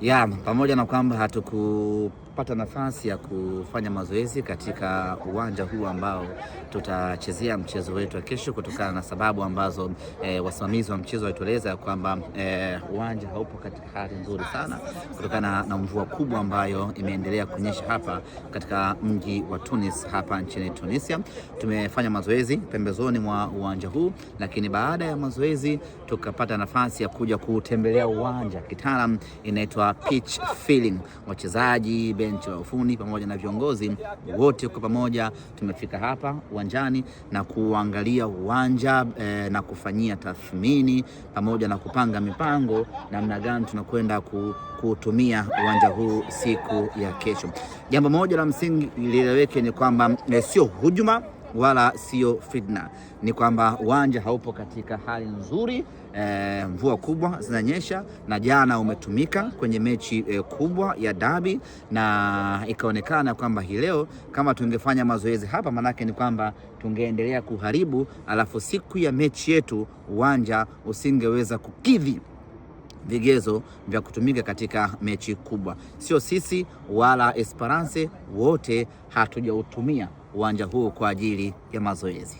Ya, pamoja na kwamba hatukupata nafasi ya kufanya mazoezi katika uwanja huu ambao tutachezea mchezo wetu wa kesho kutokana na sababu ambazo wasimamizi wa mchezo walitueleza kwamba uwanja haupo katika hali nzuri sana kutokana na mvua kubwa ambayo imeendelea kunyesha hapa katika mji wa Tunis hapa nchini Tunisia. Tumefanya mazoezi pembezoni mwa uwanja huu, lakini baada ya mazoezi tukapata nafasi ya kuja kutembelea uwanja, kitaalam inaitwa pitch feeling. Wachezaji, benchi la ufundi pamoja na viongozi wote kwa pamoja tumefika hapa uwanjani na kuangalia uwanja na kufanyia tathmini pamoja na kupanga mipango namna gani tunakwenda kutumia uwanja huu siku ya kesho. Jambo moja la msingi lieleweke ni kwamba sio hujuma wala sio fitna, ni kwamba uwanja haupo katika hali nzuri. Mvua kubwa zinanyesha na jana umetumika kwenye mechi kubwa ya dabi, na ikaonekana kwamba hii leo kama tungefanya mazoezi hapa, manake ni kwamba tungeendelea kuharibu, alafu siku ya mechi yetu uwanja usingeweza kukidhi vigezo vya kutumika katika mechi kubwa. Sio sisi wala Esperance, wote hatujautumia uwanja huu kwa ajili ya mazoezi.